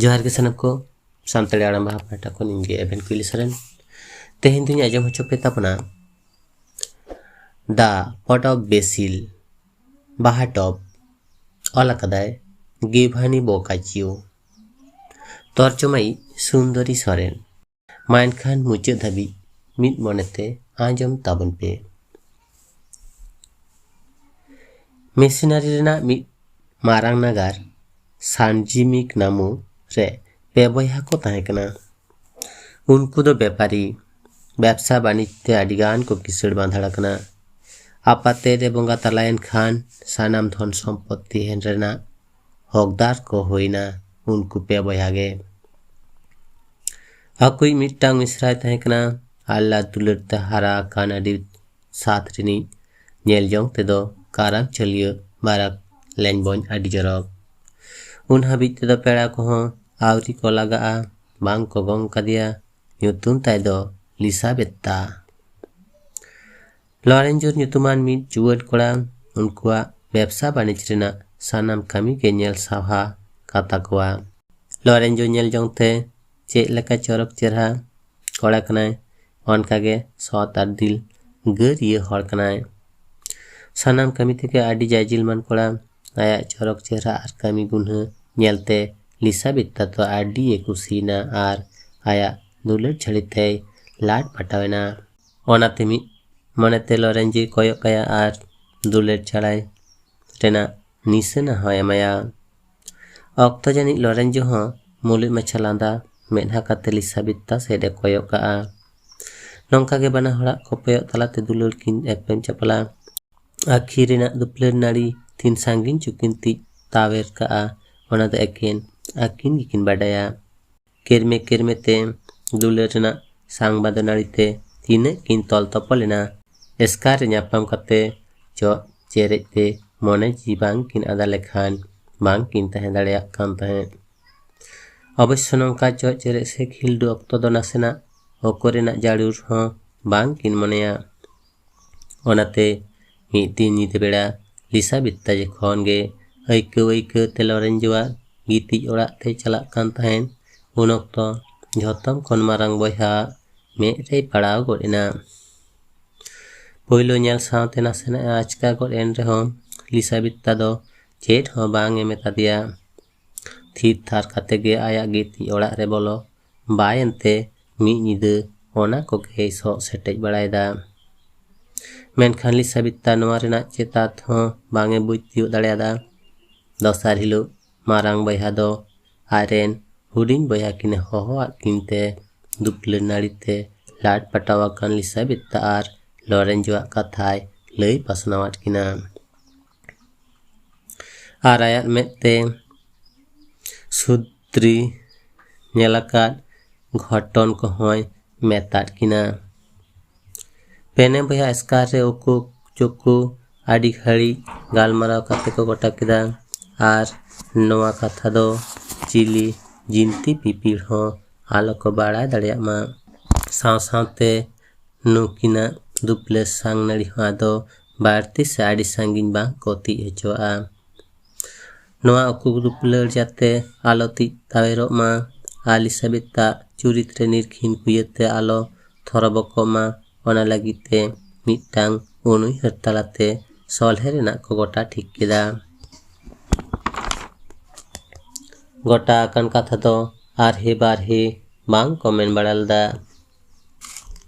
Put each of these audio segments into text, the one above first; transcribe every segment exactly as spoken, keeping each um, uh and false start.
ᱡᱚᱦᱟᱨ ᱜᱮ ᱥᱟᱱᱟᱢ ᱠᱚ᱾ ᱥᱟᱱᱛᱟᱲᱤ ᱟᱲᱟᱝ ᱵᱟᱦᱟ ᱯᱟᱦᱴᱟ ᱠᱷᱚᱱ ᱤᱧ ᱜᱮ ᱮᱵᱷᱮᱱ ᱠᱩᱭᱞᱤ ᱥᱚᱨᱮᱱ᱾ ᱛᱮᱦᱮᱧ ᱫᱩᱧ ᱟᱸᱡᱚᱢ ᱦᱚᱪᱚ ᱯᱮ ᱛᱟᱵᱚᱱᱟ The Pot of Basil, ᱵᱟᱦᱟ ᱴᱚᱯ᱾ ᱚᱞ ᱟᱠᱟᱫᱟᱭ ᱜᱤᱵᱷᱟᱱᱤ ᱵᱳᱠᱟᱪᱤᱭᱳ᱾ ᱛᱚᱨᱡᱚᱢᱟᱭᱤᱡ ᱥᱩᱱᱫᱚᱨᱤ ᱥᱚᱨᱮᱱ᱾ ᱢᱟ ᱮᱱᱠᱷᱟᱱ ᱢᱩᱪᱟᱹᱫ ᱫᱷᱟᱹᱵᱤᱡ ᱢᱤᱫ ᱢᱚᱱᱮᱛᱮ ᱟᱸᱡᱚᱢ ᱛᱟᱵᱚᱱ ᱯᱮ᱾ ᱢᱤᱥᱱᱟᱨᱤ ᱨᱮᱱᱟᱜ ᱢᱤᱫ ᱢᱟᱨᱟᱝ ᱱᱟᱜᱟᱨ ᱥᱟᱱᱡᱤᱢᱤᱠ ᱱᱟᱢᱩ ᱨᱮ ᱯᱮ ᱵᱚᱭᱦᱟ ᱠᱚ ᱛᱟᱦᱮᱸ ᱠᱟᱱᱟ᱾ ᱩᱱᱠᱩ ᱫᱚ ᱵᱮᱯᱟᱨᱤ, ᱵᱮᱵᱽᱥᱟ ᱵᱟᱹᱱᱤᱡᱽ ᱛᱮ ᱟᱹᱰᱤ ᱜᱟᱱ ᱠᱚ ᱠᱤᱥᱟᱹᱬ ᱵᱟᱸᱫᱷᱟᱲ ᱟᱠᱟᱱᱟ᱾ ᱟᱯᱟᱛᱮ ᱨᱮ ᱵᱚᱸᱜᱟ ᱛᱟᱞᱟᱭᱮᱱ ᱠᱷᱟᱱ ᱥᱟᱱᱟᱢ ᱫᱷᱚᱱ ᱥᱚᱢᱯᱚᱛᱛᱤ ᱦᱮᱱ ᱨᱮᱱᱟᱜ ᱦᱚᱠᱫᱟᱨ ᱠᱚ ᱦᱩᱭᱱᱟ ᱩᱱᱠᱩ ᱯᱮ ᱵᱚᱭᱦᱟ ᱜᱮ᱾ ᱟᱠᱚᱭᱤᱡ ᱢᱤᱫᱴᱟᱝ ᱢᱤᱥᱨᱟᱭ ᱛᱟᱦᱮᱸ ᱠᱟᱱᱟ ᱟᱞᱞᱟᱫ ᱫᱩᱞᱟᱹᱲ ᱛᱮ ᱦᱟᱨᱟ ᱟᱠᱟᱱ ᱟᱹᱰᱤ ᱥᱟᱛ ᱨᱤᱱᱤᱡ, ᱧᱮᱞ ᱡᱚᱝ ᱛᱮᱫᱚ ᱠᱟᱨᱟᱢ ᱪᱟᱹᱞᱤᱭᱟᱹ ᱵᱟᱨᱟᱠ ᱞᱮᱧᱵᱚᱧ ᱟᱹᱰᱤ ᱡᱚᱨᱚᱠ᱾ ᱩᱱ ᱦᱟᱹᱵᱤᱡ ᱛᱮᱫᱚ ᱯᱮᱲᱟ ᱠᱚᱦᱚᱸ ᱟᱹᱣᱨᱤ ᱠᱚ ᱞᱟᱜᱟᱜᱼᱟ, ᱵᱟᱝ ᱠᱚ ᱜᱚᱝ ᱠᱟᱫᱮᱭᱟ᱾ ᱧᱩᱛᱩᱢ ᱛᱟᱭ ᱫᱚ ᱞᱤᱥᱟᱵᱮᱛᱛᱟ᱾ ᱞᱚᱨᱮᱱᱡᱳᱨ ᱧᱩᱛᱩᱢᱟᱱ ᱢᱤᱫ ᱡᱩᱣᱟᱹᱱ ᱠᱚᱲᱟ ᱩᱱᱠᱩᱣᱟᱜ ᱵᱮᱵᱽᱥᱟ ᱵᱟᱹᱱᱤᱡᱽ ᱨᱮᱱᱟᱜ ᱥᱟᱱᱟᱢ ᱠᱟᱹᱢᱤ ᱜᱮ ᱧᱮᱞ ᱥᱟᱣᱦᱟ ᱠᱟᱛᱟ ᱠᱚᱣᱟ᱾ ᱞᱚᱨᱮᱱᱡᱳ ᱧᱮᱞ ᱡᱚᱝ ᱛᱮ ᱪᱮᱫ ᱞᱮᱠᱟ ᱪᱚᱨᱚᱠ ᱪᱮᱨᱦᱟ ᱠᱚᱲᱟ ᱠᱟᱱᱟᱭ, ᱚᱱᱠᱟ ᱜᱮ ᱥᱚᱛ ᱟᱨ ᱫᱤᱞ ᱜᱟᱹᱨᱤᱭᱟᱹ ᱦᱚᱲ ᱠᱟᱱᱟᱭ᱾ ᱥᱟᱱᱟᱢ ᱠᱟᱹᱢᱤ ᱛᱮᱜᱮ ᱟᱹᱰᱤ ᱡᱟᱭᱡᱤᱞᱢᱟᱱ ᱠᱚᱲᱟ᱾ ᱟᱭᱟᱜ ᱪᱚᱨᱚᱠ ᱪᱮᱦᱨᱟ ᱟᱨ ᱠᱟᱹᱢᱤ ᱜᱩᱱᱦᱟᱹ ᱧᱮᱞᱛᱮ ᱞᱤᱥᱟᱵᱮᱛᱛᱟ ᱫᱚ ᱟᱹᱰᱤᱭᱮ ᱠᱩᱥᱤᱭᱮᱱᱟ ᱟᱨ ᱟᱭᱟᱜ ᱫᱩᱞᱟᱹᱲ ᱪᱷᱟᱹᱲᱤ ᱛᱮᱭ ᱞᱟᱲ ᱯᱟᱴᱟᱣᱮᱱᱟ᱾ ᱚᱱᱟᱛᱮ ᱢᱤᱫ ᱢᱚᱱᱮᱛᱮ ᱞᱚᱨᱮᱱᱡᱳᱭ ᱠᱚᱭᱚᱜ ᱠᱟᱭᱟ ᱟᱨ ᱫᱩᱞᱟᱹᱲ ᱪᱷᱟᱲᱟᱭ ᱨᱮᱱᱟᱜ ᱱᱤᱥᱟᱹᱱᱟ ᱦᱚᱸ ᱮᱢᱟᱭᱟ᱾ ᱚᱠᱛᱚ ᱡᱟᱹᱱᱤᱡ ᱞᱚᱨᱮᱱᱡᱳ ᱦᱚᱸ ᱢᱩᱞᱩᱡ ᱢᱟᱪᱷᱟ ᱞᱟᱸᱫᱟ ᱢᱮᱫᱦᱟ ᱠᱟᱛᱮ ᱞᱤᱥᱟᱵᱮᱛᱛᱟ ᱥᱮᱫ ᱮ ᱠᱚᱭᱚᱜ ᱠᱟᱜᱼᱟ᱾ ᱱᱚᱝᱠᱟ ᱜᱮ ᱵᱟᱱᱟ ᱦᱚᱲᱟᱜ ᱠᱚᱯᱮᱭᱚᱜ ᱛᱟᱞᱟᱛᱮ ᱫᱩᱞᱟᱹᱲ ᱠᱤᱱ ᱮᱯᱮᱢ ᱪᱟᱯᱟᱞᱟ᱾ ᱟᱹᱠᱷᱤᱨ ᱨᱮᱱᱟᱜ ᱫᱩᱯᱞᱟᱹᱲ ᱱᱟᱹᱲᱤ ᱛᱤᱱ ᱥᱟᱺᱜᱤᱧ ᱪᱚᱠᱤᱱ ᱛᱤᱡ ᱛᱟᱣᱮᱨ ᱠᱟᱜᱼᱟ, ᱚᱱᱟ ᱫᱚ ᱮᱠᱮᱱ ᱟᱹᱠᱤᱱ ᱜᱮᱠᱤᱱ ᱵᱟᱰᱟᱭᱟ᱾ ᱠᱮᱨᱢᱮ ᱠᱮᱨᱢᱮ ᱛᱮ ᱫᱩᱞᱟᱹᱲ ᱨᱮᱱᱟᱜ ᱥᱟᱝᱵᱟᱫᱚ ᱱᱟᱹᱲᱤ ᱛᱮ ᱛᱤᱱᱟᱹᱜ ᱠᱤᱱ ᱛᱚᱞ ᱛᱚᱯᱚᱞ ᱮᱱᱟ᱾ ᱮᱥᱠᱟᱨ ᱨᱮ ᱧᱟᱯᱟᱢ ᱠᱟᱛᱮ ᱪᱚᱜ ᱪᱮᱨᱮᱡ ᱛᱮ ᱢᱚᱱᱮ ᱡᱤᱣᱤ ᱵᱟᱝ ᱠᱤᱱ ᱟᱫᱟ ᱞᱮᱠᱷᱟᱱ ᱵᱟᱝ ᱠᱤᱱ ᱛᱟᱦᱮᱸ ᱫᱟᱲᱮᱭᱟᱜ ᱠᱟᱱ ᱛᱟᱦᱮᱸᱫ᱾ ᱚᱵᱚᱥᱥᱚ ᱱᱚᱝᱠᱟ ᱪᱚᱜ ᱪᱮᱨᱮᱡ ᱥᱮ ᱠᱷᱤᱞᱰᱩ ᱚᱠᱛᱚ ᱫᱚ ᱱᱟᱥᱮᱱᱟᱜ ᱚᱠᱚᱭ ᱨᱮᱱᱟᱜ ᱡᱟᱹᱨᱩᱲ ᱦᱚᱸ ᱵᱟᱝ ᱠᱤᱱ ᱢᱚᱱᱮᱭᱟ᱾ ᱚᱱᱟᱛᱮ ᱢᱤᱫ ᱫᱤᱱ ᱧᱤᱫᱟᱹ ᱵᱮᱲᱟ ᱞᱤᱥᱟᱵᱮᱛᱛᱟ ᱡᱚᱠᱷᱚᱱ ᱜᱮ ᱟᱹᱭᱠᱟᱹᱣ ᱟᱹᱭᱠᱟᱹᱣ ᱛᱮ ᱞᱚᱨᱮᱱᱡᱳᱣᱟᱜ ᱜᱤᱛᱤᱡ ᱚᱲᱟᱜ ᱛᱮᱭ ᱪᱟᱞᱟᱜ ᱠᱟᱱ ᱛᱟᱦᱮᱸᱫ, ᱩᱱ ᱚᱠᱛᱚ ᱡᱷᱚᱛᱚᱢ ᱠᱷᱚᱱ ᱢᱟᱨᱟᱝ ᱵᱚᱭᱦᱟ ᱢᱮᱫ ᱨᱮᱭ ᱯᱟᱲᱟᱣ ᱜᱚᱫ ᱮᱱᱟ᱾ ᱯᱳᱭᱞᱳ ᱧᱮᱞ ᱥᱟᱶᱛᱮ ᱱᱟᱥᱮᱱᱟᱜ ᱮ ᱟᱪᱠᱟ ᱜᱚᱫ ᱮᱱ ᱨᱮᱦᱚᱸ ᱞᱤᱥᱟᱵᱤᱛᱛᱟ ᱫᱚ ᱪᱮᱫ ᱦᱚᱸ ᱵᱟᱝ ᱮ ᱢᱮᱛᱟ ᱫᱮᱭᱟ᱾ ᱛᱷᱤᱨ ᱛᱷᱟᱨ ᱠᱟᱛᱮ ᱜᱮ ᱟᱭᱟᱜ ᱜᱤᱛᱤᱡ ᱚᱲᱟᱜ ᱨᱮ ᱵᱚᱞᱚ ᱵᱟᱭ ᱮᱱᱛᱮ ᱢᱤᱫ ᱧᱤᱫᱟᱹ ᱚᱱᱟ ᱠᱚᱜᱮᱭ ᱥᱚᱜ ᱥᱮᱴᱮᱡ ᱵᱟᱲᱟᱭᱮᱫᱟ᱾ ᱢᱮᱱᱠᱷᱟᱱ ᱞᱤᱥᱟᱵᱤᱛᱛᱟ ᱱᱚᱣᱟ ᱨᱮᱱᱟᱜ ᱪᱮᱛᱟᱛ ᱦᱚᱸ ᱵᱟᱝ ᱮ ᱵᱩᱡᱽ ᱛᱤᱭᱳᱜ ᱫᱟᱲᱮᱭᱟᱫᱟ᱾ ᱫᱚᱥᱟᱨ ᱦᱤᱞᱳᱜ ᱢᱟᱨᱟᱝ ᱵᱚᱭᱦᱟ ᱫᱚ ᱟᱡᱨᱮᱱ ᱦᱩᱰᱤᱧ ᱵᱚᱭᱦᱟ ᱠᱤᱱ ᱦᱚᱦᱚᱣᱟᱫ ᱠᱤᱱ ᱛᱮ ᱫᱩᱯᱞᱟᱹᱲ ᱱᱟᱹᱲᱤ ᱛᱮ ᱞᱟᱴ ᱯᱟᱴᱟᱣ ᱟᱠᱟᱱ ᱞᱤᱥᱟᱵᱤᱛᱛᱟ ᱟᱨ ᱞᱚᱨᱮᱱᱡᱳᱣᱟᱜ ᱠᱟᱛᱷᱟᱭ ᱞᱟᱹᱭ ᱯᱟᱥᱱᱟᱣᱟᱫ ᱠᱤᱱᱟ᱾ ᱟᱨ ᱟᱭᱟᱜ ᱢᱮᱫ ᱛᱮ ᱥᱩᱫᱽᱨᱤ ᱧᱮᱞ ᱟᱠᱟᱫ ᱜᱷᱚᱴᱚᱱ ᱠᱚᱦᱚᱸᱭ ᱢᱮᱛᱟᱫ ᱠᱤᱱᱟ᱾ ᱯᱮᱱᱮ ᱵᱚᱭᱦᱟ ᱮᱥᱠᱟᱨ ᱨᱮ ᱩᱠᱩ ᱪᱩᱠᱩ ᱟᱹᱰᱤ ᱜᱷᱟᱹᱲᱤᱡ ᱜᱟᱞᱢᱟᱨᱟᱣ ᱠᱟᱛᱮ ᱠᱚ ᱜᱚᱴᱟ ᱠᱮᱫᱟ᱾ ᱟᱨ ᱱᱚᱣᱟ ᱠᱟᱛᱷᱟ ᱫᱚ ᱪᱤᱞᱤ ᱡᱤᱱᱛᱤ ᱯᱤᱯᱤᱲ ᱦᱚᱸ ᱟᱞᱚ ᱠᱚ ᱵᱟᱲᱟᱭ ᱫᱟᱲᱮᱭᱟᱜ ᱢᱟ᱾ ᱥᱟᱶ ᱥᱟᱶᱛᱮ ᱱᱩᱠᱤᱱᱟᱜ ᱫᱩᱯᱞᱟᱹᱲ ᱥᱟᱝ ᱱᱟᱹᱲᱤ ᱦᱚᱸ ᱟᱫᱚ ᱵᱟᱹᱲᱛᱤ ᱥᱮ ᱟᱹᱰᱤ ᱥᱟᱺᱜᱤᱧ ᱵᱟᱝ ᱠᱚ ᱛᱤᱡ ᱦᱚᱪᱚᱣᱟᱜᱼᱟ᱾ ᱱᱚᱣᱟ ᱩᱠᱩ ᱫᱩᱯᱞᱟᱹᱲ ᱡᱟᱛᱮ ᱟᱞᱚ ᱛᱤᱡ ᱛᱟᱣᱮᱨᱚᱜ ᱢᱟ, ᱟᱨ ᱞᱤᱥᱟᱵᱮᱛᱟᱜ ᱪᱩᱨᱤᱛ ᱨᱮ ᱱᱤᱨᱠᱷᱤᱱ ᱠᱩᱭᱟᱹᱛᱮ ᱟᱞᱚ ᱛᱷᱚᱨᱚᱵᱚᱠᱚᱜ ᱢᱟ, ᱚᱱᱟ ᱞᱟᱹᱜᱤᱫ ᱛᱮ ᱢᱤᱫᱴᱟᱝ ᱩᱱᱩᱭᱦᱟᱹᱨ ᱛᱟᱞᱟᱛᱮ ᱥᱚᱞᱦᱮ ᱨᱮᱱᱟᱜ ᱠᱚ ᱜᱚᱴᱟ ᱴᱷᱤᱠ ᱠᱮᱫᱟ᱾ ᱜᱚᱴᱟ ᱟᱠᱟᱱ ᱠᱟᱛᱷᱟ ᱫᱚ ᱟᱨᱦᱮ ᱵᱟᱨᱦᱮ ᱵᱟᱝ ᱠᱚ ᱢᱮᱱ ᱵᱟᱲᱟ ᱞᱮᱫᱟ᱾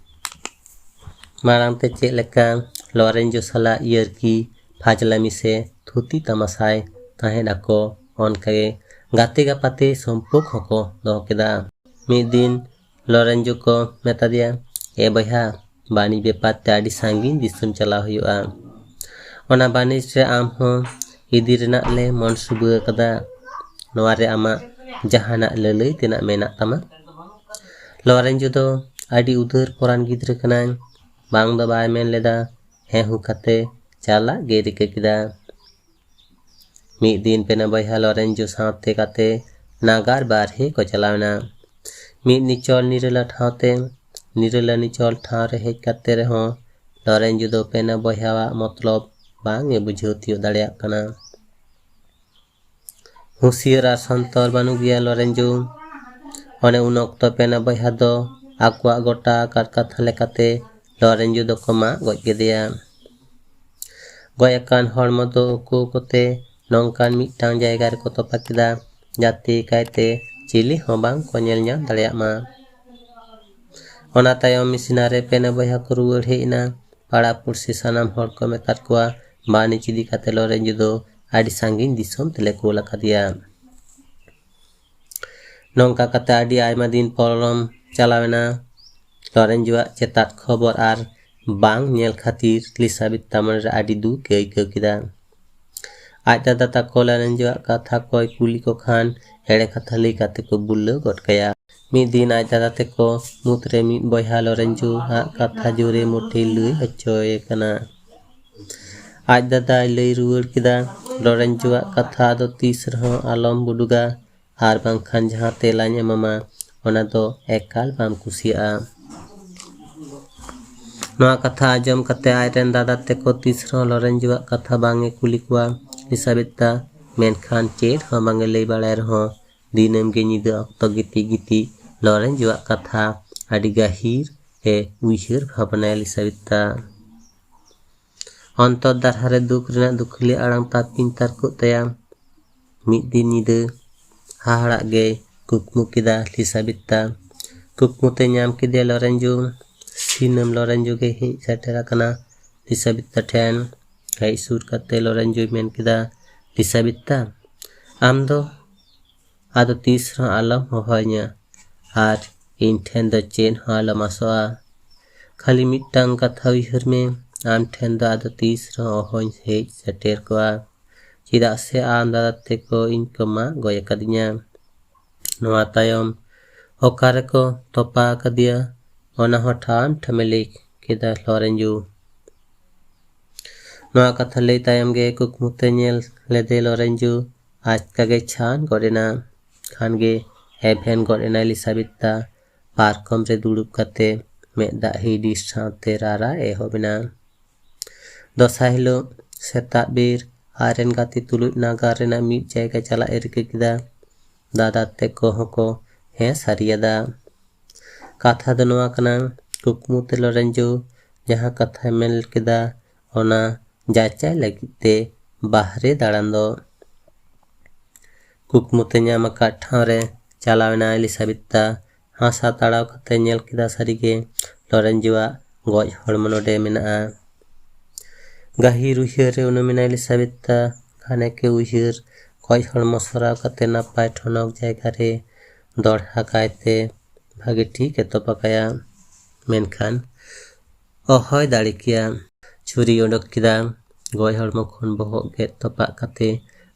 ᱢᱟᱲᱟᱝ ᱛᱮ ᱪᱮᱫ ᱞᱮᱠᱟ ᱞᱚᱨᱮᱱᱡᱳ ᱥᱟᱞᱟᱜ ᱤᱭᱟᱹᱨᱠᱤ ᱯᱷᱟᱡᱽᱞᱟᱢᱤ ᱥᱮ ᱛᱷᱩᱛᱤ ᱛᱟᱢᱟᱥᱟᱭ ᱛᱟᱦᱮᱸᱫ ᱟᱠᱚ, ᱚᱱᱠᱟᱜᱮ ᱜᱟᱛᱮ ᱜᱟᱯᱟᱛᱮ ᱥᱚᱢᱯᱚᱨᱠ ᱦᱚᱸᱠᱚ ᱫᱚᱦᱚ ᱠᱮᱫᱟ᱾ ᱢᱤᱫ ᱫᱤᱱ ᱞᱚᱨᱮᱱᱡᱳ ᱠᱚ ᱢᱮᱛᱟ ᱫᱮᱭᱟ, "ᱮ ᱵᱚᱭᱦᱟ, ᱵᱟᱹᱱᱤᱡᱽ ᱵᱮᱯᱟᱨ ᱛᱮ ᱟᱹᱰᱤ ᱥᱟᱺᱜᱤᱧ ᱫᱤᱥᱚᱢ ᱪᱟᱞᱟᱣ ᱦᱩᱭᱩᱜᱼᱟ᱾ ᱚᱱᱟ ᱵᱟᱹᱱᱤᱡᱽ ᱨᱮ ᱟᱢ ᱦᱚᱸ ᱤᱫᱤ ᱨᱮᱱᱟᱜ ᱞᱮ ᱢᱚᱱ ᱥᱩᱵᱟᱹ ᱟᱠᱟᱫᱟ᱾ ᱱᱚᱣᱟ ᱨᱮ ᱟᱢᱟᱜ ᱡᱟᱦᱟᱱᱟᱜ ᱞᱟᱹᱞᱟᱹᱭ ᱛᱮᱱᱟᱜ ᱢᱮᱱᱟᱜ ᱛᱟᱢᱟ?" ᱞᱚᱨᱮᱱᱡᱳ ᱫᱚ ᱟᱹᱰᱤ ᱩᱫᱟᱹᱨ ᱯᱚᱨᱟᱱ ᱜᱤᱫᱽᱨᱟᱹ ᱠᱟᱱᱟᱭ, ᱵᱟᱝ ᱫᱚ ᱵᱟᱭ ᱢᱮᱱ ᱞᱮᱫᱟ, ᱦᱮᱸ ᱦᱩ ᱠᱟᱛᱮ ᱪᱟᱞᱟᱜ ᱜᱮ ᱨᱤᱠᱟᱹ ᱠᱮᱫᱟ᱾ ᱢᱤᱫ ᱫᱤᱱ ᱯᱮᱱᱮ ᱵᱚᱭᱦᱟ ᱞᱚᱨᱮᱱᱡᱳ ᱥᱟᱶᱛᱮ ᱠᱟᱛᱮ ᱱᱟᱜᱟᱨ ᱵᱟᱨᱦᱮ ᱠᱚ ᱪᱟᱞᱟᱣ ᱮᱱᱟ᱾ ᱢᱤᱫ ᱱᱤᱪᱚᱞ ᱱᱤᱨᱟᱹᱞᱟ ᱴᱷᱟᱶᱛᱮ, ᱱᱤᱨᱟᱹᱞᱟ ᱱᱤᱪᱚᱞ ᱴᱷᱟᱶ ᱨᱮ ᱦᱮᱡ ᱠᱟᱛᱮ ᱨᱮᱦᱚᱸ ᱞᱚᱨᱮᱱᱡᱳ ᱫᱚ ᱯᱮᱱᱮ ᱵᱚᱭᱦᱟᱣᱟᱜ ᱢᱚᱛᱞᱚᱵ ᱵᱟᱝ ᱮ ᱵᱩᱡᱷᱟᱹᱣ ᱛᱤᱭᱳᱜ ᱫᱟᱲᱮᱭᱟᱜ ᱠᱟᱱᱟ᱾ ᱦᱩᱸᱥᱤᱭᱟᱹᱨ ᱟᱨ ᱥᱚᱱᱛᱚᱨ ᱵᱟᱹᱱᱩᱜ ᱜᱮᱭᱟ ᱞᱚᱨᱮᱱᱡᱳ᱾ ᱚᱱᱮ ᱩᱱ ᱚᱠᱛᱚ ᱯᱮᱱᱮ ᱵᱚᱭᱦᱟ ᱫᱚ ᱟᱠᱚᱣᱟᱜ ᱜᱚᱴᱟ ᱟᱠᱟᱫ ᱠᱟᱛᱷᱟ ᱞᱮᱠᱟᱛᱮ ᱞᱚᱨᱮᱱᱡᱳ ᱫᱚᱠᱚ ᱢᱟᱜ ᱜᱚᱡ ᱠᱮᱫᱮᱭᱟ᱾ ᱜᱚᱡ ᱟᱠᱟᱱ ᱦᱚᱲᱢᱚ ᱫᱚ ᱩᱠᱩ ᱩᱠᱩᱛᱮ ᱱᱚᱝᱠᱟᱱ ᱢᱤᱫᱴᱟᱝ ᱡᱟᱭᱜᱟ ᱨᱮᱠᱚ ᱛᱚᱯᱟ ᱠᱮᱫᱟ, ᱡᱟᱛᱮ ᱠᱟᱭᱛᱮ ᱪᱤᱞᱤ ᱦᱚᱸ ᱵᱟᱝ ᱠᱚ ᱧᱮᱞ ᱧᱟᱢ ᱫᱟᱲᱮᱭᱟᱜ ᱢᱟ᱾ ᱚᱱᱟ ᱛᱟᱭᱚᱢ ᱢᱤᱥᱤᱱᱟᱨ ᱨᱮ ᱯᱮᱱᱮ ᱵᱚᱭᱦᱟ ᱠᱚ ᱨᱩᱣᱟᱹᱲ ᱦᱮᱡ ᱮᱱᱟ᱾ ᱯᱟᱲᱟ ᱯᱩᱲᱥᱤ ᱥᱟᱱᱟᱢ ᱦᱚᱲ ᱠᱚ ᱢᱮᱛᱟᱫ ᱠᱚᱣᱟ, ᱵᱟᱹᱱᱤᱡᱽ ᱤᱫᱤ ᱠᱟᱛᱮ ᱞᱚᱨᱮᱱᱡᱳ ᱫᱚ ᱟᱹᱰᱤ ᱥᱟᱺᱜᱤᱧ ᱫᱤᱥᱚᱢ ᱛᱮᱞᱮ ᱠᱩᱞ ᱟᱠᱟᱫᱮᱭᱟ᱾ ᱱᱚᱝᱠᱟ ᱠᱟᱛᱮ ᱟᱹᱰᱤ ᱟᱭᱢᱟ ᱫᱤᱱ ᱯᱚᱨᱚᱢ ᱪᱟᱞᱟᱣᱮᱱᱟ᱾ ᱞᱚᱨᱮᱱᱡᱳᱣᱟᱜ ᱪᱮᱛᱟᱛ ᱠᱷᱚᱵᱚᱨ ᱟᱨ ᱵᱟᱝ ᱧᱮᱞ ᱠᱷᱟᱹᱛᱤᱨ ᱞᱤᱥᱟᱵᱤᱛᱟ ᱢᱚᱱᱮᱨᱮ ᱟᱹᱰᱤ ᱫᱩᱠ ᱮ ᱟᱹᱭᱠᱟᱹᱣ ᱠᱮᱫᱟ᱾ ᱟᱡ ᱫᱟᱫᱟ ᱛᱟᱠᱚ ᱞᱚᱨᱮᱱᱡᱳᱣᱟᱜ ᱠᱟᱛᱷᱟ ᱠᱚᱭ ᱠᱩᱞᱤ ᱠᱚ ᱠᱷᱟᱱ ᱮᱲᱮ ᱠᱟᱛᱷᱟ ᱞᱟᱹᱭ ᱠᱟᱛᱮ ᱠᱚ ᱵᱩᱞᱟᱹᱣ ᱜᱚᱫ ᱠᱟᱭᱟ᱾ ᱢᱤᱫ ᱫᱤᱱ ᱟᱡ ᱫᱟᱫᱟ ᱛᱮᱠᱚ ᱢᱩᱫᱽᱨᱮ ᱢᱤᱫ ᱵᱚᱭᱦᱟ ᱞᱚᱨᱮᱱᱡᱳᱣᱟᱜ ᱠᱟᱛᱷᱟ ᱡᱳᱨᱮ ᱢᱚᱴᱷᱮᱭ ᱞᱟᱹᱭ ᱦᱚᱪᱚᱭᱮ ᱠᱟᱱᱟ᱾ ᱟᱡ ᱫᱟᱫᱟᱭ ᱞᱟᱹᱭ ᱨᱩᱣᱟᱹᱲ ᱠᱮᱫᱟ, ᱞᱚᱨᱮᱱᱡᱳᱣᱟᱜ ᱠᱟᱛᱷᱟ ᱫᱚ ᱛᱤᱥ ᱨᱮᱦᱚᱸ ᱟᱞᱚᱢ ᱩᱰᱩᱠᱟ, ᱟᱨ ᱵᱟᱝᱠᱷᱟᱱ ᱡᱟᱦᱟᱸ ᱛᱮᱞᱟᱧ ᱮᱢᱟᱢᱟ, ᱚᱱᱟ ᱫᱚ ᱮᱠᱟᱞ ᱵᱟᱢ ᱠᱩᱥᱤᱭᱟᱜᱼᱟ᱾ ᱱᱚᱣᱟ ᱠᱟᱛᱷᱟ ᱟᱸᱡᱚᱢ ᱠᱟᱛᱮ ᱟᱡᱨᱮᱱ ᱫᱟᱫᱟ ᱛᱮᱠᱚ ᱛᱤᱥ ᱨᱮᱦᱚᱸ ᱞᱚᱨᱮᱱᱡᱳᱣᱟᱜ ᱠᱟᱛᱷᱟ ᱵᱟᱝ ᱮ ᱠᱩᱞᱤ ᱠᱚᱣᱟ ᱞᱤᱥᱟᱵᱮᱛᱟ᱾ ᱢᱮᱱᱠᱷᱟᱱ ᱪᱮᱫ ᱦᱚᱸ ᱵᱟᱝ ᱮ ᱞᱟᱹᱭ ᱵᱟᱲᱟᱭ ᱨᱮᱦᱚᱸ ᱫᱤᱱᱟᱹᱢ ᱜᱮ ᱧᱤᱫᱟᱹ ᱚᱠᱛᱚ ᱜᱤᱛᱤᱡ ᱜᱤᱛᱤᱡ ᱞᱚᱨᱮᱱᱡᱳᱣᱟᱜ ᱠᱟᱛᱷᱟ ᱟᱹᱰᱤ ᱜᱟᱹᱦᱤᱨ ᱮ ᱩᱭᱦᱟᱹᱨ ᱵᱷᱟᱵᱽᱱᱟᱭᱟ ᱞᱤᱥᱟᱵᱮᱛᱟ᱾ ᱚᱱᱛᱚᱨ ᱫᱟᱨᱦᱟ ᱨᱮ ᱫᱩᱠ ᱨᱮᱱᱟᱜ ᱫᱩᱠᱷᱟᱹᱞᱤ ᱟᱲᱟᱝ ᱛᱟᱨᱠᱤᱧ ᱛᱟᱨᱠᱚᱜ ᱛᱟᱭᱟ᱾ ᱢᱤᱫ ᱫᱤᱱ ᱧᱤᱫᱟᱹ ᱦᱟᱦᱟᱲᱟᱜ ᱜᱮᱭ ᱠᱩᱠᱢᱩ ᱠᱮᱫᱟ ᱞᱤᱥᱟᱵᱤᱛᱟ᱾ ᱠᱩᱠᱢᱩ ᱛᱮ ᱧᱟᱢ ᱠᱮᱫᱮᱭᱟ ᱞᱚᱨᱮᱱᱡᱳ᱾ ᱥᱤᱱᱟᱹᱢ ᱞᱚᱨᱮᱱᱡᱳ ᱜᱮ ᱦᱮᱡ ᱥᱮᱴᱮᱨ ᱟᱠᱟᱱᱟ ᱞᱤᱥᱟᱵᱤᱛᱟ ᱴᱷᱮᱱ᱾ ᱦᱮᱡ ᱥᱩᱨ ᱠᱟᱛᱮ ᱞᱚᱨᱮᱱᱡᱳᱭ ᱢᱮᱱ ᱠᱮᱫᱟ, ᱞᱤᱥᱟᱵᱤᱛᱟ, ᱟᱢ ᱫᱚ ᱟᱫᱚ ᱛᱤᱥ ᱨᱮᱦᱚᱸ ᱟᱞᱚᱢ ᱦᱚᱦᱚᱧᱟ ᱟᱨ ᱤᱧ ᱴᱷᱮᱱ ᱫᱚ ᱪᱮᱫ ᱦᱚᱸ ᱟᱞᱚᱢ ᱟᱥᱚᱜᱼᱟ᱾ ᱠᱷᱟᱹᱞᱤ ᱢᱤᱫᱴᱟᱝ ᱠᱟᱛᱷᱟ ᱩᱭᱦᱟᱹᱨ ᱢᱮ, ᱟᱢ ᱴᱷᱮᱱ ᱫᱚ ᱟᱫᱚ ᱛᱤᱥ ᱨᱮᱦᱚᱸ ᱚᱦᱚᱧ ᱦᱮᱡ ᱥᱮᱴᱮᱨ ᱠᱚᱜᱼᱟ, ᱪᱮᱫᱟᱜ ᱥᱮ ᱟᱢ ᱫᱟᱫᱟ ᱛᱮᱠᱚ ᱤᱧ ᱠᱚ ᱢᱟᱜ ᱜᱚᱡ ᱟᱠᱟᱫᱤᱧᱟ᱾ ᱱᱚᱣᱟ ᱛᱟᱭᱚᱢ ᱚᱠᱟ ᱨᱮᱠᱚ ᱛᱚᱯᱟ ᱟᱠᱟᱫᱮᱭᱟ, ᱚᱱᱟ ᱦᱚᱸ ᱴᱷᱟᱢ ᱴᱷᱟᱢᱮ ᱞᱟᱹᱭ ᱠᱮᱫᱟ ᱞᱚᱨᱮᱱᱡᱳ᱾ ᱱᱚᱣᱟ ᱠᱟᱛᱷᱟ ᱞᱟᱹᱭ ᱛᱟᱭᱚᱢ ᱜᱮ ᱠᱩᱠᱢᱩ ᱛᱮ ᱧᱮᱞ ᱞᱮᱫᱮ ᱞᱚᱨᱮᱱᱡᱳ ᱟᱪᱠᱟ ᱜᱮ ᱪᱷᱟᱱ ᱜᱚᱫ ᱮᱱᱟ᱾ ᱠᱷᱟᱱ ᱜᱮ ᱮᱵᱷᱮᱱ ᱜᱚᱫ ᱮᱱᱟᱭ ᱞᱤᱥᱟᱵᱤᱛᱟ᱾ ᱯᱟᱨᱠᱚᱢ ᱨᱮ ᱫᱩᱲᱩᱵ ᱠᱟᱛᱮ ᱢᱮᱫ ᱫᱟᱜ ᱦᱤᱰᱤᱨ ᱥᱟᱶᱛᱮ ᱨᱟᱨᱟ ᱮᱦᱚᱵ ᱮᱱᱟ᱾ ᱫᱚᱥᱟᱨ ᱦᱤᱞᱳᱜ ᱥᱮᱛᱟᱜ ᱵᱮᱨ ᱟᱡᱨᱮᱱ ᱜᱟᱛᱮ ᱛᱩᱞᱩᱡ ᱱᱟᱜᱟᱨ ᱨᱮᱱᱟᱜ ᱢᱤᱫ ᱡᱟᱭᱜᱟ ᱪᱟᱞᱟᱜ ᱮ ᱨᱤᱠᱟᱹ ᱠᱮᱫᱟ᱾ ᱫᱟᱫᱟ ᱛᱮᱠᱚ ᱦᱚᱸᱠᱚ ᱦᱮᱸ ᱥᱟᱹᱨᱤᱭᱟᱫᱟ᱾ ᱠᱟᱛᱷᱟ ᱫᱚ ᱱᱚᱣᱟ ᱠᱟᱱᱟ, ᱠᱩᱠᱢᱩ ᱛᱮ ᱞᱚᱨᱮᱱᱡᱳ ᱡᱟᱦᱟᱸ ᱠᱟᱛᱷᱟᱭ ᱢᱮᱱ ᱠᱮᱫᱟ, ᱚᱱᱟ ᱡᱟᱪᱟᱭ ᱞᱟᱹᱜᱤᱫ ᱛᱮ ᱵᱟᱦᱨᱮ ᱫᱟᱬᱟᱱ ᱫᱚ᱾ ᱠᱩᱠᱢᱩ ᱛᱮ ᱧᱟᱢ ᱟᱠᱟᱫ ᱴᱷᱟᱶ ᱨᱮ ᱪᱟᱞᱟᱣ ᱮᱱᱟ ᱮᱞᱤᱥᱟᱵᱮᱛᱟ᱾ ᱦᱟᱥᱟ ᱛᱟᱲᱟᱣ ᱠᱟᱛᱮ ᱧᱮᱞ ᱠᱮᱫᱟ, ᱥᱟᱹᱨᱤᱜᱮ ᱞᱚᱨᱮᱱᱡᱳᱣᱟᱜ ᱜᱚᱡ ᱦᱚᱲᱢᱚ ᱱᱚᱰᱮ ᱢᱮᱱᱟᱜᱼᱟ᱾ ᱜᱟᱹᱦᱤᱨ ᱩᱭᱦᱟᱹᱨ ᱨᱮ ᱩᱱᱩᱢ ᱮᱱᱟ ᱮᱞᱤᱥᱟᱵᱮᱛᱟ᱾ ᱜᱷᱟᱱᱮ ᱜᱮ ᱩᱭᱦᱟᱹᱨ ᱜᱚᱡ ᱦᱚᱲᱢᱚ ᱥᱚᱨᱟᱣ ᱠᱟᱛᱮ ᱱᱟᱯᱟᱭ ᱴᱷᱚᱱᱚᱠ ᱡᱟᱭᱜᱟ ᱨᱮ ᱫᱚᱲᱦᱟ ᱠᱟᱭᱛᱮ ᱵᱷᱟᱜᱮ ᱴᱷᱤᱠ ᱮ ᱛᱚᱯᱟ ᱠᱟᱭᱟ᱾ ᱢᱮᱱᱠᱷᱟᱱ ᱚᱦᱚᱭ ᱫᱟᱲᱮ ᱠᱮᱭᱟ᱾ ᱪᱷᱩᱨᱤ ᱚᱰᱚᱠ ᱠᱮᱫᱟ᱾ ᱜᱚᱡ ᱦᱚᱲᱢᱚ ᱠᱷᱚᱱ ᱵᱚᱦᱚᱜ ᱜᱮᱫ ᱛᱚᱯᱟᱜ ᱠᱟᱛᱮ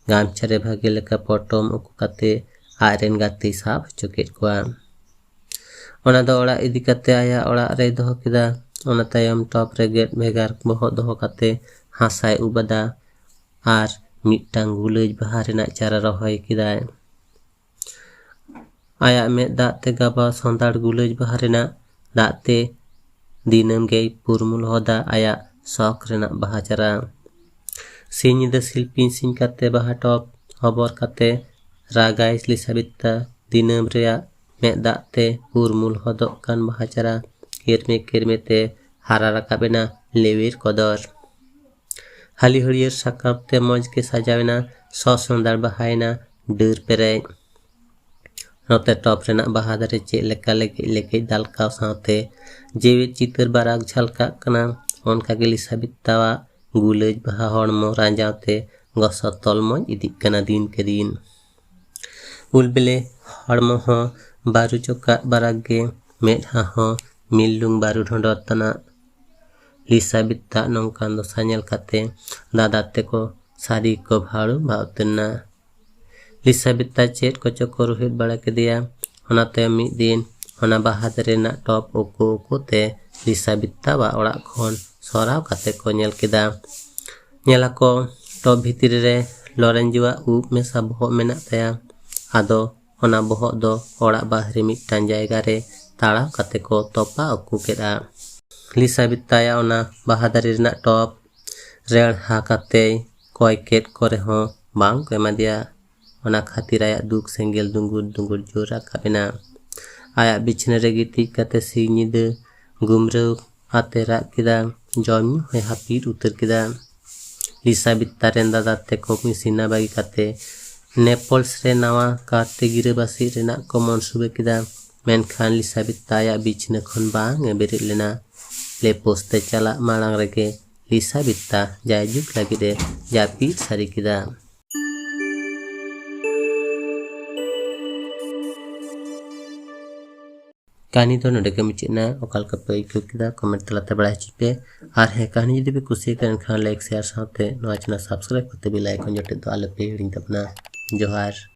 ᱜᱟᱢᱪᱷᱟ ᱨᱮ ᱵᱷᱟᱜᱮ ᱞᱮᱠᱟ ᱯᱚᱴᱚᱢ ᱩᱠᱩ ᱠᱟᱛᱮ ᱟᱡ ᱨᱮᱱ ᱜᱟᱛᱮᱭ ᱥᱟᱵ ᱦᱚᱪᱚ ᱠᱮᱫ ᱠᱚᱣᱟ᱾ ᱚᱱᱟ ᱫᱚ ᱚᱲᱟᱜ ᱤᱫᱤ ᱠᱟᱛᱮ ᱟᱭᱟᱜ ᱚᱲᱟᱜ ᱨᱮᱭ ᱫᱚᱦᱚ ᱠᱮᱫᱟ᱾ ᱚᱱᱟ ᱛᱟᱭᱚᱢ ᱴᱚᱯ ᱨᱮ ᱜᱮᱫ ᱵᱷᱮᱜᱟᱨ ᱵᱚᱦᱚᱜ ᱫᱚᱦᱚ ᱠᱟᱛᱮ ᱦᱟᱥᱟᱭ ᱩᱵ ᱟᱫᱟ ᱟᱨ ᱢᱤᱫᱴᱟᱝ ᱜᱩᱞᱟᱹᱡ ᱵᱟᱦᱟ ᱨᱮᱱᱟᱜ ᱪᱟᱨᱟ ᱨᱚᱦᱚᱭ ᱠᱮᱫᱟᱭ᱾ ᱟᱭᱟᱜ ᱢᱮᱫ ᱫᱟᱜ ᱛᱮ ᱜᱟᱵᱟᱣ ᱥᱟᱱᱛᱟᱲ ᱜᱩᱞᱟᱹᱡ ᱵᱟᱦᱟ ᱨᱮᱱᱟᱜ ᱫᱟᱜ ᱛᱮ ᱫᱤᱱᱟᱹᱢ ᱜᱮᱭ ᱯᱩᱨᱢᱩᱞ ᱦᱚᱫᱟ ᱟᱭᱟᱜ ᱥᱚᱠ ᱨᱮᱱᱟᱜ ᱵᱟᱦᱟ ᱪᱟᱨᱟ᱾ ᱥᱤᱧ ᱧᱤᱫᱟᱹ ᱥᱤᱞᱯᱤᱧ ᱥᱤᱧ ᱠᱟᱛᱮ ᱵᱟᱦᱟ ᱴᱚᱯ ᱦᱚᱵᱚᱨ ᱠᱟᱛᱮ ᱨᱟᱜᱟᱭ ᱞᱤᱥᱟᱵᱤᱛᱟ᱾ ᱫᱤᱱᱟᱹᱢ ᱨᱮᱭᱟᱜ ᱢᱮᱫ ᱫᱟᱜ ᱛᱮ ᱯᱩᱨᱢᱩᱞ ᱦᱚᱫᱚᱜ ᱠᱟᱱ ᱵᱟᱦᱟ ᱪᱟᱨᱟ ᱠᱮᱨᱢᱮ ᱠᱮᱨᱢᱮ ᱛᱮ ᱦᱟᱨᱟ ᱨᱟᱠᱟᱵ ᱮᱱᱟ ᱞᱮᱣᱮᱨ ᱠᱚᱫᱚᱨ᱾ ᱦᱟᱹᱞᱤ ᱦᱟᱹᱲᱭᱟᱹᱨ ᱥᱟᱠᱟᱢ ᱛᱮ ᱢᱚᱡᱽ ᱜᱮ ᱥᱟᱡᱟᱣ ᱮᱱᱟ, ᱥᱚ ᱥᱚᱸᱫᱷᱟᱲ ᱵᱟᱦᱟᱭᱮᱱᱟ ᱰᱟᱹᱨ ᱯᱮᱨᱮᱡ᱾ ᱱᱚᱛᱮ ᱴᱚᱯ ᱨᱮᱱᱟᱜ ᱵᱟᱦᱟ ᱫᱟᱨᱮ ᱪᱮᱫ ᱞᱮᱠᱟ ᱞᱮᱜᱮᱡ ᱞᱮᱜᱮᱡ ᱫᱟᱞᱠᱟᱣ ᱥᱟᱶᱛᱮ ᱡᱮᱣᱮᱫ ᱪᱤᱛᱟᱹᱨ ᱵᱟᱨᱟᱜᱽ ᱡᱷᱟᱞᱠᱟᱜ ᱠᱟᱱᱟ, ᱚᱱᱠᱟ ᱜᱮ ᱞᱤᱥᱟᱵᱤᱛᱟᱣᱟᱜ ᱜᱩᱞᱟᱹᱡ ᱵᱟᱦᱟ ᱦᱚᱲᱢᱚ ᱨᱟᱸᱡᱟᱣ ᱛᱮ ᱜᱚᱥᱚ ᱛᱚᱞᱢᱚᱡ ᱤᱫᱤᱜ ᱠᱟᱱᱟ ᱫᱤᱱ ᱠᱮ ᱫᱤᱱ᱾ ᱩᱞ ᱵᱤᱞᱤ ᱦᱚᱲᱢᱚ ᱦᱚᱸ ᱵᱟᱹᱨᱩ ᱪᱚᱠᱟᱜ ᱵᱟᱨᱟᱜᱽ ᱜᱮ, ᱢᱮᱫᱦᱟ ᱦᱚᱸ ᱢᱤᱞᱞᱩᱝ ᱵᱟᱹᱨᱩ ᱰᱷᱚᱸᱰᱚᱨ ᱛᱟᱱᱟᱜ᱾ ᱞᱤᱥᱟᱵᱤᱛᱟᱜ ᱱᱚᱝᱠᱟᱱ ᱫᱚᱥᱟ ᱧᱮᱞ ᱠᱟᱛᱮ ᱫᱟᱫᱟ ᱛᱮᱠᱚ ᱥᱟᱹᱨᱤ ᱠᱚ ᱵᱷᱟᱹᱲᱩᱢᱵᱷᱟᱜ ᱩᱛᱟᱹᱨ ᱮᱱᱟ᱾ ᱞᱤᱥᱟᱵᱤᱛᱟ ᱪᱮᱫ ᱠᱚᱪᱚ ᱠᱚ ᱨᱩᱦᱮᱫ ᱵᱟᱲᱟ ᱠᱮᱫᱮᱭᱟ᱾ ᱚᱱᱟ ᱛᱟᱭᱚᱢ ᱢᱤᱫ ᱫᱤᱱ ᱚᱱᱟ ᱵᱟᱦᱟ ᱫᱟᱨᱮ ᱨᱮᱱᱟᱜ ᱴᱚᱯ ᱩᱠᱩ ᱩᱠᱩ ᱛᱮ ᱞᱤᱥᱟᱵᱤᱛᱟᱣᱟᱜ ᱚᱲᱟᱜ ᱠᱷᱚᱱ ᱥᱚᱨᱟᱣ ᱠᱟᱛᱮ ᱠᱚ ᱧᱮᱞ ᱠᱮᱫᱟ᱾ ᱧᱮᱞ ᱟᱠᱚ ᱴᱚᱯ ᱵᱷᱤᱛᱨᱤ ᱨᱮ ᱞᱚᱨᱮᱱᱡᱳᱣᱟᱜ ᱩᱵ ᱢᱮᱥᱟ ᱵᱚᱦᱚᱜ ᱢᱮᱱᱟᱜ ᱛᱟᱭᱟ᱾ ᱟᱫᱚ ᱚᱱᱟ ᱵᱚᱦᱚᱜ ᱫᱚ ᱚᱲᱟᱜ ᱵᱟᱦᱨᱮ ᱢᱤᱫᱴᱟᱝ ᱡᱟᱭᱜᱟ ᱨᱮ ᱛᱟᱲᱟᱣ ᱠᱟᱛᱮ ᱠᱚ ᱛᱚᱯᱟ ᱩᱠᱩ ᱠᱮᱫᱼᱟ᱾ ᱞᱤᱥᱟᱵᱤᱛᱟᱭᱟᱜ ᱚᱱᱟ ᱵᱟᱦᱟ ᱫᱟᱨᱮ ᱨᱮᱱᱟᱜ ᱴᱚᱯ ᱨᱮᱲᱦᱟ ᱠᱟᱛᱮᱭ ᱯᱚᱭᱠᱮᱴ ᱠᱚᱨᱮ ᱦᱚᱸ ᱵᱟᱝ ᱠᱚ ᱮᱢᱟ ᱫᱮᱭᱟ᱾ ᱚᱱᱟ ᱠᱷᱟᱹᱛᱤᱨ ᱟᱭᱟᱜ ᱫᱩᱠ ᱥᱮᱸᱜᱮᱞ ᱫᱩᱸᱜᱩᱨ ᱫᱩᱸᱜᱩᱨ ᱡᱳᱨ ᱨᱟᱠᱟᱵ ᱮᱱᱟ᱾ ᱟᱭᱟᱜ ᱵᱤᱪᱷᱱᱟᱹ ᱨᱮ ᱜᱤᱛᱤᱡ ᱠᱟᱛᱮ ᱥᱤᱧ ᱧᱤᱫᱟᱹ ᱜᱩᱢᱨᱟᱹᱣ ᱟᱛᱮ ᱨᱟᱜ ᱠᱮᱫᱟ᱾ ᱡᱚᱢ ᱧᱩ ᱦᱚᱸᱭ ᱦᱟᱹᱯᱤᱫ ᱩᱛᱟᱹᱨ ᱠᱮᱫᱟ᱾ ᱞᱤᱥᱟᱵᱤᱛᱟ ᱨᱮᱱ ᱫᱟᱫᱟ ᱛᱮᱠᱚ ᱢᱤᱥᱤᱱᱟ ᱵᱟᱹᱜᱤ ᱠᱟᱛᱮ ᱱᱮᱯᱚᱞᱥ ᱨᱮ ᱱᱟᱣᱟ ᱠᱟᱨᱛᱮ ᱜᱤᱨᱟᱹᱵᱟᱹᱥᱤ ᱨᱮᱱᱟᱜ ᱠᱚ ᱢᱚᱱᱥᱩᱵᱟᱹ ᱠᱮᱫᱟ᱾ ᱢᱮᱱᱠᱷᱟᱱ ᱞᱤᱥᱟᱵᱤᱛᱟ ᱟᱭᱟᱜ ᱵᱤᱪᱷᱱᱟᱹ ᱠᱷᱚᱱ ᱵᱟᱝ ᱮ ᱵᱮᱨᱮᱫ ᱞᱮᱱᱟ᱾ ᱞᱮᱯᱚᱥ ᱛᱮ ᱪᱟᱞᱟᱜ ᱢᱟᱲᱟᱝ ᱨᱮᱜᱮ ᱞᱤᱥᱟᱵᱤᱛᱟ ᱡᱟᱭᱡᱩᱜᱽ ᱞᱟᱹᱜᱤᱫ ᱮ ᱡᱟᱹᱯᱤᱫ ᱥᱟᱹᱨᱤ ᱠᱮᱫᱟ᱾ ᱠᱟᱹᱦᱱᱤ ᱫᱚ ᱱᱚᱰᱮ ᱜᱮ ᱢᱩᱪᱟᱹᱫ ᱮᱱᱟ᱾ ᱚᱠᱟ ᱞᱮᱠᱟ ᱯᱮ ᱟᱹᱭᱠᱟᱹᱣ ᱠᱮᱫᱟ, ᱠᱚᱢᱮᱱᱴ ᱛᱟᱞᱟᱛᱮ ᱵᱟᱲᱟᱭ ᱦᱚᱪᱚᱧ ᱯᱮ᱾ ᱟᱨ ᱦᱮᱸ, ᱠᱟᱹᱦᱱᱤ ᱡᱩᱫᱤ ᱯᱮ ᱠᱩᱥᱤᱭᱟᱜ ᱠᱟᱱ ᱠᱷᱟᱱ, ᱞᱟᱭᱤᱠ, ᱥᱮᱭᱟᱨ ᱥᱟᱶᱛᱮ ᱱᱚᱣᱟ ᱪᱮᱱᱮᱞ ᱥᱟᱵᱥᱠᱨᱟᱭᱤᱵ ᱠᱟᱛᱮ ᱵᱮᱞ ᱟᱭᱠᱚᱱ ᱡᱚᱴᱮᱫ ᱫᱚ ᱟᱞᱚ ᱯᱮ ᱦᱤᱲᱤᱧ ᱛᱟᱵᱚᱱᱟ᱾ ᱡᱚᱦᱟᱨ᱾